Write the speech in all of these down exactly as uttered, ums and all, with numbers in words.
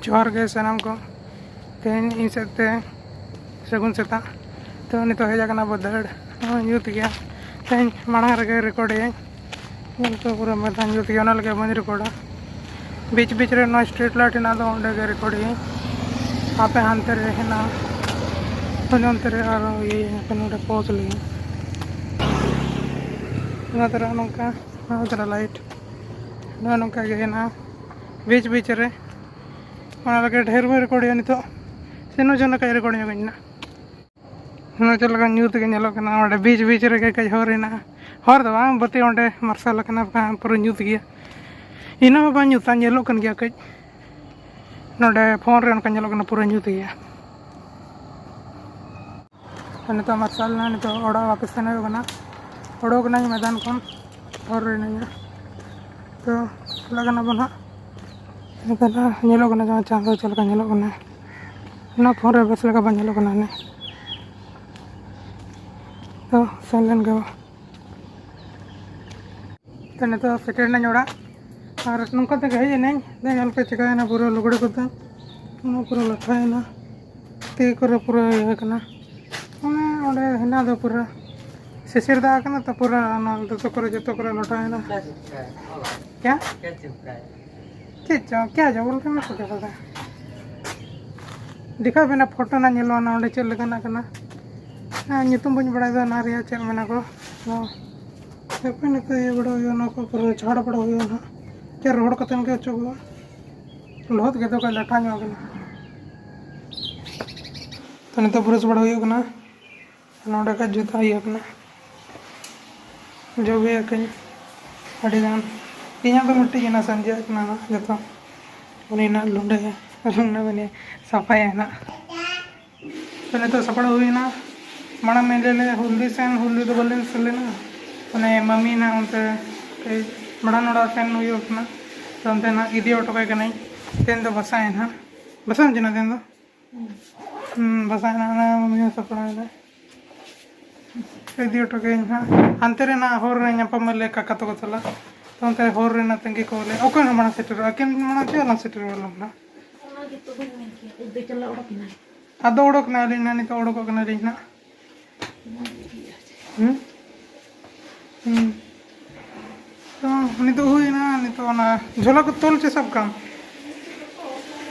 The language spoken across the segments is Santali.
ᱡᱚᱦᱟᱨ ᱜᱮ ᱥᱟᱱᱟᱢ ᱠᱚ᱾ ᱛᱮᱦᱮᱧ ᱤᱧ ᱥᱮᱫ ᱛᱮ ᱥᱟᱹᱜᱩᱱ ᱥᱮᱛᱟᱜ᱾ ᱛᱚ, ᱱᱤᱛᱚᱜ ᱦᱮᱡ ᱟᱠᱟᱱᱟ ᱵᱚ ᱫᱟᱹᱲ᱾ ᱦᱚᱸ, ᱧᱩᱛ ᱜᱮᱭᱟ᱾ ᱛᱮᱦᱮᱧ ᱢᱟᱲᱟᱝ ᱨᱮᱜᱮ ᱨᱮᱠᱚᱨᱰ ᱮᱫᱟᱹᱧ᱾ ᱧᱮᱞ ᱯᱮ, ᱯᱩᱨᱟᱹ ᱢᱟᱭᱫᱟᱱ ᱧᱩᱛ ᱜᱮᱭᱟ, ᱚᱱᱟ ᱞᱟᱹᱜᱤᱫ ᱵᱟᱹᱧ ᱨᱮᱠᱚᱨᱰᱟ᱾ ᱵᱤᱪ ᱵᱤᱪ ᱨᱮ ᱱᱚᱣᱟ ᱥᱴᱨᱤᱴ ᱞᱟᱭᱤᱴ ᱦᱮᱱᱟᱜ ᱫᱚ, ᱚᱸᱰᱮ ᱜᱮ ᱨᱮᱠᱚᱨᱰ ᱮᱫᱟᱹᱧ᱾ ᱟᱯᱮ ᱦᱟᱱᱛᱮ ᱨᱮ ᱦᱮᱱᱟᱜᱼᱟ, ᱦᱳᱭ, ᱚᱱᱛᱮ ᱨᱮ ᱟᱨᱚ ᱤᱭᱟᱹ ᱟᱯᱮ ᱱᱚᱰᱮ ᱯᱳᱡᱽ ᱞᱟᱹᱜᱤᱫ᱾ ᱚᱱᱟ ᱛᱚᱨᱟ ᱱᱚᱝᱠᱟ, ᱚᱱᱟ ᱛᱚᱨᱟ ᱞᱟᱭᱤᱴ, ᱱᱚᱜᱼᱚ ᱱᱚᱝᱠᱟ ᱜᱮ ᱦᱮᱱᱟᱜᱼᱟ ᱵᱤᱪ ᱵᱤᱪ ᱨᱮ᱾ ᱚᱱᱟ ᱞᱟᱹᱜᱤᱫ ᱰᱷᱮᱨ ᱵᱟᱹᱧ ᱨᱮᱠᱚᱨᱰ ᱮᱫᱟ ᱱᱤᱛᱚᱜ᱾ ᱥᱮᱱᱚᱜ ᱡᱚᱱ ᱞᱮᱠᱟ ᱨᱮᱠᱚᱨᱰ ᱧᱚᱜ ᱟᱹᱧ ᱱᱟᱜ᱾ ᱱᱚᱣᱟ ᱪᱮᱫ ᱞᱮᱠᱟ ᱧᱩᱛ ᱜᱮ ᱧᱮᱞᱚᱜ ᱠᱟᱱᱟ, ᱚᱸᱰᱮ ᱵᱤᱪ ᱵᱤᱪ ᱨᱮᱜᱮ ᱠᱟᱹᱡ ᱦᱚᱨ ᱦᱮᱱᱟᱜᱼᱟ᱾ ᱦᱚᱨ ᱫᱚ ᱵᱟᱝ, ᱵᱟᱹᱛᱤ ᱚᱸᱰᱮ ᱢᱟᱨᱥᱟᱞ ᱟᱠᱟᱱᱟ, ᱵᱟᱠᱷᱟᱱ ᱯᱩᱨᱟᱹ ᱧᱩᱛ ᱜᱮᱭᱟ᱾ ᱤᱱᱟᱹ ᱦᱚᱸ ᱵᱟᱝ ᱧᱩᱛᱟ, ᱧᱮᱞᱚᱜ ᱠᱟᱱ ᱜᱮᱭᱟ ᱠᱟᱹᱡ᱾ ᱱᱚᱰᱮ ᱯᱷᱳᱱ ᱨᱮ ᱚᱱᱠᱟ ᱧᱮᱞᱚᱜ ᱠᱟᱱᱟ, ᱯᱩᱨᱟᱹ ᱧᱩᱛ ᱜᱮᱭᱟ᱾ ᱟᱨ ᱱᱤᱛᱚᱜ ᱢᱟᱨᱥᱟᱞ ᱮᱱᱟ, ᱱᱤᱛᱚᱜ ᱚᱲᱟᱜ ᱣᱟᱯᱤᱥ ᱥᱮᱱ ᱦᱩᱭᱩᱜ ᱠᱟᱱᱟ᱾ ᱚᱰᱚᱠ ᱮᱱᱟᱹᱧ ᱢᱟᱭᱫᱟᱱ ᱠᱷᱚᱱ, ᱦᱚᱨ ᱨᱮ ᱦᱤᱱᱟᱹᱧᱟ᱾ ᱛᱚ, ᱪᱟᱞᱟᱜ ᱠᱟᱱᱟ ᱵᱚᱱ ᱦᱟᱸᱜ᱾ ᱱᱤᱛᱚᱜ ᱫᱚ ᱧᱮᱞᱚᱜ ᱠᱟᱱᱟ ᱡᱟᱦᱟᱸ ᱪᱟᱸᱫᱚ ᱪᱮᱫ ᱞᱮᱠᱟ ᱧᱮᱞᱚᱜ ᱠᱟᱱᱟ᱾ ᱚᱱᱟ ᱯᱷᱳᱱ ᱨᱮ ᱵᱮᱥ ᱞᱮᱠᱟ ᱵᱟᱝ ᱧᱮᱞᱚᱜ ᱠᱟᱱᱟ ᱦᱟᱱᱮ᱾ ᱛᱚ, ᱥᱮᱱ ᱞᱮᱱ ᱜᱮ ᱵᱚ᱾ ᱛᱚ, ᱱᱤᱛᱚᱜ ᱥᱮᱴᱮᱨ ᱮᱱᱟᱹᱧ ᱚᱲᱟᱜ᱾ ᱟᱨ ᱱᱚᱝᱠᱟ ᱛᱮᱜᱮ ᱦᱮᱡ ᱮᱱᱟᱹᱧ᱾ ᱫᱮ, ᱧᱮᱞ ᱯᱮ, ᱪᱤᱠᱟᱹᱭᱮᱱᱟ ᱯᱩᱨᱟᱹ ᱞᱩᱜᱽᱲᱤ ᱠᱚᱫᱚ᱾ ᱚᱱᱟ ᱯᱩᱨᱟᱹ ᱞᱟᱴᱷᱟᱭᱮᱱᱟ᱾ ᱛᱤ ᱠᱚᱨᱮ ᱯᱩᱨᱟᱹ ᱤᱭᱟᱹ ᱠᱟᱱᱟ᱾ ᱚᱱᱮ ᱚᱸᱰᱮ ᱦᱮᱱᱟᱜ ᱫᱚ ᱯᱩᱨᱟᱹ ᱥᱤᱥᱤᱨ ᱫᱟᱜ ᱠᱟᱱᱟ ᱛᱚ, ᱯᱩᱨᱟᱹ ᱚᱱᱟ ᱫᱚᱛᱚ ᱠᱚᱨᱮ, ᱡᱚᱛᱚ ᱠᱚᱨᱮ ᱞᱟᱴᱷᱟᱭᱮᱱᱟ᱾ क्या चिपका है? क्या? क्या चिपका है? ᱪᱮᱫ ᱪᱚᱝ, क्या ᱪᱚᱝ ᱵᱚᱞᱛᱮ ᱢᱮ ᱥᱮ ᱪᱮᱫ ᱞᱮᱠᱟ? ᱫᱮᱠᱷᱟᱣ ᱵᱮᱱᱟ ᱯᱷᱳᱴᱳ ᱱᱟᱜ ᱧᱮᱞᱚᱜᱼᱟ ᱱᱟ ᱚᱸᱰᱮ ᱪᱮᱫ ᱞᱮᱠᱟᱱᱟᱜ ᱠᱟᱱᱟ᱾ ᱦᱮᱸ, ᱧᱩᱛᱩᱢ ᱵᱟᱹᱧ ᱵᱟᱲᱟᱭ ᱫᱟ ᱱᱟ ᱨᱮᱭᱟᱜ ᱪᱮᱫ ᱢᱮᱱᱟ ᱠᱚ᱾ ᱛᱚ, ᱦᱟᱯᱮ ᱱᱤᱛᱚᱜ ᱤᱭᱟᱹ ᱵᱟᱲᱟ ᱦᱩᱭᱩᱜᱼᱟ, ᱱᱚᱣᱟ ᱠᱚ ᱯᱩᱨᱟᱹ ᱡᱷᱟᱲ ᱵᱟᱲᱟ ᱦᱩᱭᱩᱜᱼᱟ ᱱᱟᱦᱟᱜ᱾ ᱪᱮᱫ ᱨᱚᱦᱚᱲ ᱠᱟᱛᱮ ᱜᱮ ᱚᱪᱚᱜᱚᱜᱼᱟ᱾ ᱞᱚᱦᱚᱫ ᱜᱮ ᱫᱚ ᱠᱟᱹᱡ ᱞᱟᱴᱷᱟ ᱧᱚᱜ ᱠᱟᱱᱟ᱾ ᱛᱚ, ᱱᱤᱛᱚᱜ ᱵᱨᱟᱥ ᱵᱟᱲᱟ ᱦᱩᱭᱩᱜ ᱠᱟᱱᱟ᱾ ᱱᱚᱰᱮ ᱠᱷᱚᱡ ᱡᱩᱛᱟᱹ ᱤᱭᱟᱹ ᱠᱟᱱᱟ, ᱡᱚᱵᱮ ᱟᱹᱠᱷᱟᱹᱧ ᱟᱹᱰᱤ ᱜᱟᱱ᱾ ᱤᱧᱟᱹᱜ ᱫᱚ ᱢᱤᱫᱴᱤᱡ ᱮᱱᱟ ᱥᱟᱸᱡᱮ ᱠᱟᱱᱟ ᱱᱟᱜ ᱡᱚᱛᱚ, ᱩᱱᱤ ᱱᱟᱜ ᱞᱩᱸᱰᱟᱹᱭᱟ, ᱞᱩᱸᱰᱟᱹ ᱢᱮᱱᱮ ᱥᱟᱯᱷᱟᱭᱟ ᱱᱟᱜ᱾ ᱛᱚ ᱱᱤᱛᱚᱜ ᱥᱟᱯᱲᱟᱣ ᱦᱩᱭᱱᱟ᱾ ᱢᱟᱲᱟᱝ ᱢᱮ ᱞᱟᱹᱭ ᱞᱮ ᱦᱩᱞᱫᱤ ᱥᱮᱱ, ᱦᱩᱞᱫᱤ ᱫᱚ ᱵᱟᱹᱞᱤᱧ ᱥᱮᱱ ᱞᱮᱱᱟ, ᱢᱟᱱᱮ ᱢᱟᱢᱤ ᱱᱟᱜ ᱚᱱᱛᱮ ᱢᱟᱲᱟᱝ ᱚᱲᱟᱜ ᱥᱮᱱ ᱦᱩᱭᱩᱜ ᱠᱟᱱᱟ᱾ ᱛᱚ ᱚᱱᱛᱮ ᱱᱟᱜ ᱤᱫᱤ ᱦᱚᱴᱚ ᱠᱟᱭ ᱠᱟᱹᱱᱟᱹᱧ᱾ ᱛᱮᱦᱮᱧ ᱫᱚ ᱵᱟᱥᱟᱭ ᱱᱟᱜ, ᱵᱟᱥᱟᱢ ᱪᱮᱱᱟ ᱛᱮᱦᱮᱧ ᱫᱚ? ᱦᱩᱸ, ᱵᱟᱥᱟᱭ ᱱᱟᱜ ᱚᱱᱟ ᱢᱟᱢᱤ ᱦᱚᱸ ᱥᱟᱯᱲᱟᱣ ᱮᱫᱟ᱾ ᱤᱫᱤ ᱦᱚᱴᱚ ᱠᱟᱹᱧ ᱦᱟᱸᱜ᱾ ᱦᱟᱱᱛᱮ ᱨᱮ ᱱᱟᱜ ᱦᱚᱨ ᱨᱮ ᱧᱟᱯᱟᱢ ᱟᱞᱮ ᱠᱟᱠᱟ ᱛᱟᱠᱚ ᱥᱟᱞᱟᱜ᱾ ᱛᱚ ᱚᱱᱛᱮ ᱦᱚᱨ ᱨᱮ ᱱᱟᱜ ᱛᱟᱺᱜᱤ ᱠᱚᱣᱟᱞᱮ᱾ ᱚᱠᱚᱭ ᱦᱚᱸ ᱢᱟᱲᱟᱝ ᱥᱮᱴᱮᱨᱚᱜᱼᱟ, ᱟᱹᱠᱤᱱ ᱢᱟᱲᱟᱝ ᱪᱮᱫ ᱞᱟᱝ ᱥᱮᱴᱮᱨᱚᱜᱼᱟ ᱟᱞᱟᱝ ᱱᱟᱜ᱾ ᱱᱤᱛᱚᱜ ᱵᱟᱹᱧ ᱢᱮᱱ ᱠᱮᱭᱟ, ᱩᱵ ᱫᱚ ᱪᱟᱞᱟᱣ ᱚᱰᱚᱠ ᱮᱱᱟ᱾ ᱟᱫᱚ ᱚᱰᱚᱠ ᱮᱱᱟᱞᱤᱧ ᱱᱟᱜ, ᱱᱤᱛᱚᱜ ᱚᱰᱚᱠᱚᱜ ᱠᱟᱱᱟᱞᱤᱧ ᱱᱟᱜ᱾ ᱦᱩᱸ? ᱦᱩᱸ᱾ ᱛᱚ, ᱱᱤᱛᱚᱜ ᱦᱩᱭᱱᱟ, ᱱᱤᱛᱚᱜ ᱚᱱᱟ ᱡᱷᱚᱞᱟ ᱠᱚ ᱛᱚᱞ ᱪᱮ ᱥᱟᱵ ᱠᱟᱜ ᱟᱢ?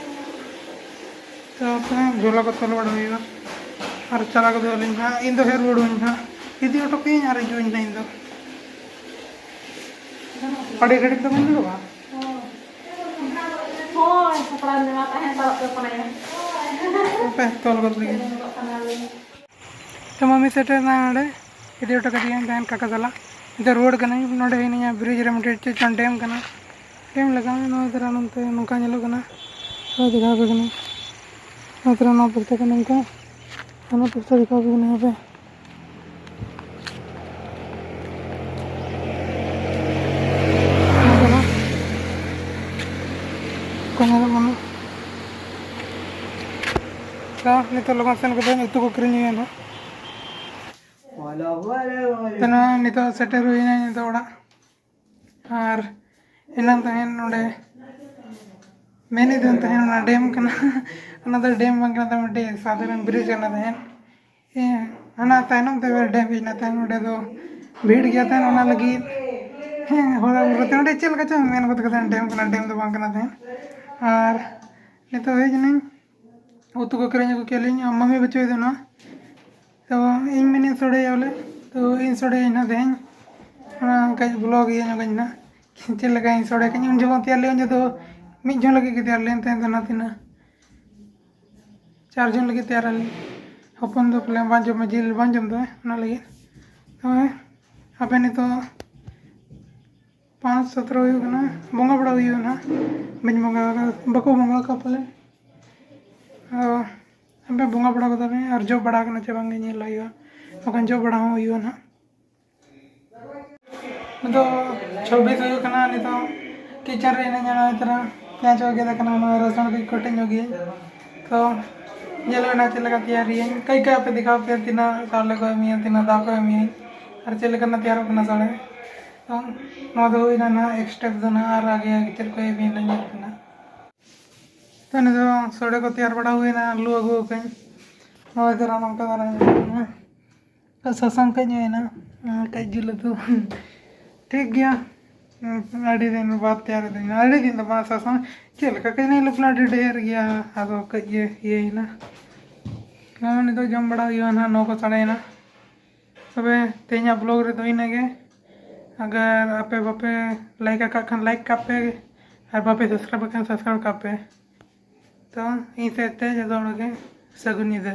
ᱛᱚ, ᱟᱯᱮ ᱡᱷᱚᱞᱟ ᱠᱚ ᱛᱚᱞ ᱵᱟᱲᱟ ᱦᱩᱭᱩᱜᱼᱟ᱾ ᱟᱨ ᱪᱟᱞᱟᱣ ᱜᱚᱫᱚᱜ ᱟᱹᱞᱤᱧ ᱦᱟᱸᱜ, ᱤᱧ ᱫᱚ ᱦᱮᱡ ᱨᱩᱣᱟᱹᱲ ᱦᱩᱭ ᱦᱟᱸᱜ᱾ ᱤᱫᱤ ᱦᱚᱴᱚ ᱠᱟᱹᱧ ᱟᱨ ᱦᱤᱡᱩᱜ ᱟᱹᱧ ᱦᱟᱸᱜ ᱤᱧ ᱫᱚ᱾ ᱟᱹᱰᱤ ᱜᱷᱟᱹᱲᱤᱡ ᱫᱚ ᱵᱟᱹᱧ ᱫᱩᱲᱩᱵᱼᱟ᱾ ᱦᱳᱭ, ᱥᱟᱯᱲᱟᱣ ᱢᱮᱱᱟᱜ ᱛᱟᱦᱮᱸ ᱦᱟᱛᱟᱲᱚᱜ ᱯᱮ ᱯᱚᱱᱮᱭᱟ᱾ ᱦᱟᱯᱮ, ᱛᱚᱞ ᱜᱚᱫ ᱞᱮᱜᱮ᱾ ᱥᱮᱱᱚᱜ ᱠᱟᱱᱟᱞᱤᱧ᱾ ᱛᱚ, ᱢᱟᱢᱤ ᱥᱮᱴᱮᱨ ᱮᱱᱟ ᱱᱚᱰᱮ, ᱤᱫᱤ ᱦᱚᱴᱚ ᱠᱟᱫᱮᱭᱟᱹᱧ ᱛᱟᱦᱮᱱ ᱠᱟᱠᱟ ᱥᱟᱞᱟᱜ᱾ ᱱᱤᱛᱚᱜ ᱨᱩᱣᱟᱹᱲ ᱠᱟᱹᱱᱟᱹᱧ, ᱱᱚᱰᱮ ᱦᱤᱱᱟᱹᱧᱟ, ᱵᱨᱤᱡᱽ ᱨᱮ ᱢᱤᱫᱴᱮᱡ ᱪᱮᱫ ᱪᱚᱝ ᱰᱮᱢ ᱠᱟᱱᱟ, ᱰᱮᱢ ᱞᱮᱠᱟ᱾ ᱱᱚᱣᱟ ᱫᱷᱟᱨᱟ ᱱᱚᱱᱛᱮ ᱱᱚᱝᱠᱟ ᱧᱮᱞᱚᱜ ᱠᱟᱱᱟ, ᱱᱚᱣᱟ ᱫᱮᱠᱷᱟᱣ ᱟᱯᱮ ᱠᱟᱹᱱᱟᱹᱧ, ᱱᱚᱣᱟ ᱫᱷᱟᱨᱟ ᱱᱚᱣᱟ ᱯᱟᱥᱴᱟ ᱠᱷᱚᱱ ᱱᱚᱝᱠᱟ, ᱦᱟᱱᱟ ᱯᱟᱥᱴᱟ ᱫᱮᱠᱷᱟᱣ ᱟᱯᱮ ᱠᱟᱹᱱᱟᱹᱧ ᱦᱟᱯᱮ᱾ ᱚᱱᱠᱟ ᱧᱮᱞᱚᱜ ᱠᱟᱱᱟ᱾ ᱛᱚ, ᱱᱤᱛᱚᱜ ᱞᱚᱜᱚᱱ ᱥᱮᱱ ᱠᱟᱛᱮ ᱩᱛᱩ ᱠᱚ ᱠᱤᱨᱤᱧ ᱦᱩᱭᱩᱜᱼᱟ ᱱᱟᱦᱟᱜ᱾ ᱛᱚ, ᱱᱚᱣᱟ ᱱᱤᱛᱚᱜ ᱥᱮᱴᱮᱨ ᱦᱩᱭᱱᱟ ᱱᱤᱛᱚᱜ ᱚᱲᱟᱜ᱾ ᱟᱨ ᱮᱱᱟᱝ ᱛᱟᱦᱮᱱ ᱱᱚᱰᱮ ᱢᱮᱱᱮᱫ ᱛᱟᱦᱮᱱ ᱚᱱᱟ ᱰᱮᱢ ᱠᱟᱱᱟ᱾ ᱚᱱᱟ ᱫᱚ ᱰᱮᱢ ᱵᱟᱝ ᱠᱟᱱᱟ, ᱛᱟᱦᱮᱸ ᱢᱤᱫᱴᱮᱡ ᱥᱟᱫᱷᱟᱨᱚᱱ ᱵᱨᱤᱡᱽ ᱠᱟᱱᱟ ᱛᱟᱦᱮᱸᱫ᱾ ᱦᱮᱸ, ᱦᱟᱱᱟ ᱛᱟᱭᱱᱚᱢ ᱛᱮ ᱰᱮᱢ ᱦᱮᱡ ᱮᱱᱟ ᱛᱟᱦᱮᱸᱫ, ᱚᱸᱰᱮ ᱫᱚ ᱵᱷᱤᱲ ᱜᱮᱭᱟ ᱛᱟᱦᱮᱸᱫ, ᱚᱱᱟ ᱞᱟᱹᱜᱤᱫ᱾ ᱦᱮᱸ, ᱦᱚᱲ ᱚᱸᱰᱮ ᱪᱮᱫ ᱞᱮᱠᱟ ᱪᱚᱝ ᱢᱮᱱ ᱜᱚᱫ ᱠᱟᱫᱟ, ᱰᱮᱢ ᱠᱟᱱᱟ, ᱰᱮᱢ ᱫᱚ ᱵᱟᱝ ᱠᱟᱱᱟ ᱛᱟᱦᱮᱸᱫ᱾ ᱟᱨ ᱱᱤᱛᱚᱜ ᱦᱮᱡ ᱮᱱᱟᱹᱧ, ᱩᱛᱩ ᱠᱚ ᱠᱤᱨᱤᱧ ᱟᱹᱜᱩ ᱠᱮᱫ ᱞᱤᱧ, ᱟᱨ ᱢᱟᱹᱢᱤ ᱵᱟᱹᱪᱩᱜ ᱮ ᱛᱟᱦᱮᱱᱟ᱾ ᱛᱚ ᱤᱧ ᱢᱮᱱᱮᱫ ᱥᱚᱲᱮᱭᱟ ᱵᱚᱞᱮ, ᱛᱚ ᱤᱧ ᱥᱚᱲᱮᱭᱟᱹᱧ ᱱᱟᱦᱟᱜ ᱛᱮᱦᱮᱧ᱾ ᱚᱱᱟ ᱚᱱᱠᱟᱧ ᱵᱷᱞᱚᱜᱽ ᱤᱭᱟᱹ ᱧᱚᱜᱟᱹᱧ ᱱᱟᱦᱟᱜ, ᱪᱮᱫ ᱞᱮᱠᱟᱧ ᱥᱚᱲᱮ ᱠᱟᱹᱧ᱾ ᱩᱱ ᱡᱚᱠᱷᱚᱱ ᱛᱮᱭᱟᱨ ᱞᱮ, ᱩᱱ ᱡᱚᱠᱷᱚᱱ ᱫᱚ ᱢᱤᱫ ᱡᱚᱱ ᱞᱟᱹᱜᱤᱫ ᱜᱮ ᱛᱮᱭᱟᱨ ᱞᱮᱱ ᱛᱟᱦᱮᱸ ᱫᱚ ᱱᱟᱦᱟᱜ, ᱛᱤᱱᱟᱹᱜ ᱪᱟᱨ ᱡᱚᱱ ᱞᱟᱹᱜᱤᱫ ᱛᱮᱭᱟᱨ ᱟᱞᱮ᱾ ᱦᱚᱯᱚᱱ ᱫᱚ ᱯᱟᱞᱮ ᱵᱟᱝ ᱡᱚᱢᱟ, ᱡᱤᱞ ᱵᱟᱝ ᱡᱚᱢ ᱫᱚ, ᱚᱱᱟ ᱞᱟᱹᱜᱤᱫ᱾ ᱱᱚᱜᱼᱚᱭ ᱟᱯᱮ ᱱᱤᱛᱚᱜ ᱯᱟᱸᱪ ᱥᱚᱛᱨᱚ ᱦᱩᱭᱩᱜ ᱠᱟᱱᱟ, ᱵᱚᱸᱜᱟ ᱵᱟᱲᱟ ᱦᱩᱭᱩᱜᱼᱟ ᱱᱟᱦᱟᱜ᱾ ᱵᱟᱹᱧ ᱵᱚᱸᱜᱟ ᱟᱠᱟᱫᱟ, ᱵᱟᱠᱚ ᱵᱚᱸᱜᱟ ᱟᱠᱟᱫ ᱯᱟᱞᱮ᱾ ᱟᱫᱚ ᱟᱯᱮ ᱵᱚᱸᱜᱟ ᱵᱟᱲᱟ ᱠᱟᱫᱟ ᱯᱮ ᱟᱨ ᱡᱚᱢ ᱵᱟᱲᱟ ᱠᱟᱱᱟ ᱪᱮ ᱵᱟᱝ ᱧᱮᱞ ᱦᱩᱭᱩᱜᱼᱟ, ᱵᱟᱠᱷᱟᱱ ᱡᱚᱢ ᱵᱟᱲᱟ ᱦᱚᱸ ᱦᱩᱭᱩᱜᱼᱟ ᱱᱟᱦᱟᱜ᱾ ᱱᱤᱛᱚᱜ ᱪᱷᱟᱵᱵᱤᱥ ᱦᱩᱭᱩᱜ ᱠᱟᱱᱟ, ᱱᱤᱛᱚᱜ ᱠᱤᱪᱮᱱ ᱨᱮ ᱦᱤᱱᱟᱹᱧᱟ᱾ ᱱᱚᱜᱼᱚᱭ ᱛᱚᱨᱟ ᱯᱮᱸᱭᱟᱡᱽ ᱠᱚ ᱜᱮᱫ ᱟᱠᱟᱱᱟ, ᱱᱚᱣᱟ ᱨᱟᱹᱥᱩᱱ ᱠᱚ ᱠᱚᱴᱮᱡ ᱧᱚᱜ ᱜᱮ᱾ ᱛᱚ ᱧᱮᱞ ᱦᱩᱭᱱᱟ ᱪᱮᱫ ᱞᱮᱠᱟ ᱛᱮᱭᱟᱨᱤᱭᱟᱹᱧ, ᱠᱟᱹᱡ ᱠᱟᱹᱡ ᱟᱯᱮ ᱫᱮᱠᱷᱟᱣ ᱯᱮ ᱛᱤᱱᱟᱹᱜ ᱪᱟᱣᱞᱮ ᱠᱚ ᱮᱢᱤᱭᱟᱹᱧ, ᱛᱤᱱᱟᱹᱜ ᱫᱟᱜ ᱠᱚ ᱮᱢᱤᱭᱟᱹᱧ, ᱟᱨ ᱪᱮᱫ ᱞᱮᱠᱟᱱᱟᱜ ᱛᱮᱭᱟᱨᱚᱜ ᱠᱟᱱᱟ ᱥᱟᱲᱮ᱾ ᱛᱚ ᱱᱚᱣᱟ ᱫᱚ ᱦᱩᱭᱱᱟ ᱱᱟᱦᱟᱜ ᱮᱠ ᱥᱴᱮᱯ ᱫᱚ ᱱᱟᱦᱟᱜ, ᱟᱨ ᱟᱜᱮ ᱪᱮᱫ ᱠᱚ ᱮᱢᱤᱭᱟᱹᱧ ᱧᱮᱞ ᱯᱮ ᱱᱟᱦᱟᱜ᱾ ᱛᱚ ᱱᱤᱛᱚᱜ ᱥᱚᱲᱮ ᱠᱚ ᱛᱮᱭᱟᱨ ᱵᱟᱲᱟ ᱦᱩᱭᱱᱟ, ᱟᱹᱞᱩ ᱟᱹᱜᱩ ᱟᱠᱟᱫᱟᱹᱧ᱾ ᱱᱚᱜᱼᱚᱭ ᱛᱚᱨᱟ ᱱᱚᱝᱠᱟ ᱫᱷᱟᱨᱟ ᱧᱮᱞᱚᱜ ᱠᱟᱱᱟ᱾ ᱥᱟᱥᱟᱝ ᱠᱟᱹᱡ ᱦᱩᱭᱱᱟ, ᱠᱟᱹᱡ ᱡᱤᱞ ᱩᱛᱩ᱾ ᱴᱷᱤᱠ ᱜᱮᱭᱟ, ᱟᱹᱰᱤ ᱫᱤᱱ ᱵᱟᱫ ᱛᱮᱭᱟᱨ ᱫᱟᱹᱧ, ᱟᱹᱰᱤ ᱫᱤᱱ ᱫᱚ ᱵᱟᱝ, ᱥᱟᱥᱟᱝ ᱪᱮᱫ ᱞᱮᱠᱟ ᱠᱟᱹᱡ ᱱᱤᱭᱟᱹ ᱞᱩᱯᱞᱟ ᱟᱹᱰᱤ ᱰᱷᱮᱨ ᱜᱮᱭᱟ, ᱟᱫᱚ ᱠᱟᱹᱡ ᱤᱭᱟᱹ ᱤᱭᱟᱹᱭᱮᱱᱟ᱾ ᱦᱮᱸ, ᱱᱤᱛᱚᱜ ᱡᱚᱢ ᱵᱟᱲᱟ ᱦᱩᱭᱩᱜᱼᱟ ᱱᱟᱦᱟᱜ, ᱱᱚ ᱠᱚ ᱥᱟᱰᱮᱭᱮᱱᱟ᱾ ᱛᱚᱵᱮ ᱛᱮᱦᱮᱧᱟᱜ vlog ᱨᱮᱫᱚ ᱤᱱᱟᱹᱜᱮ᱾ ᱟᱜᱟᱨ ᱟᱯᱮ ᱵᱟᱯᱮ like ᱟᱠᱟᱫ ᱠᱷᱟᱱ like ᱠᱟᱜ ᱯᱮ, ᱟᱨ ᱵᱟᱯᱮ subscribe ᱟᱠᱟᱫ ᱠᱷᱟᱱ subscribe ᱠᱟᱜ ᱯᱮ᱾ ᱛᱚ ᱤᱧ ᱥᱮᱫ ᱛᱮ ᱡᱚᱛᱚ ᱦᱚᱲ ᱜᱮ ᱥᱟᱹᱜᱩᱱ ᱧᱤᱫᱟᱹ᱾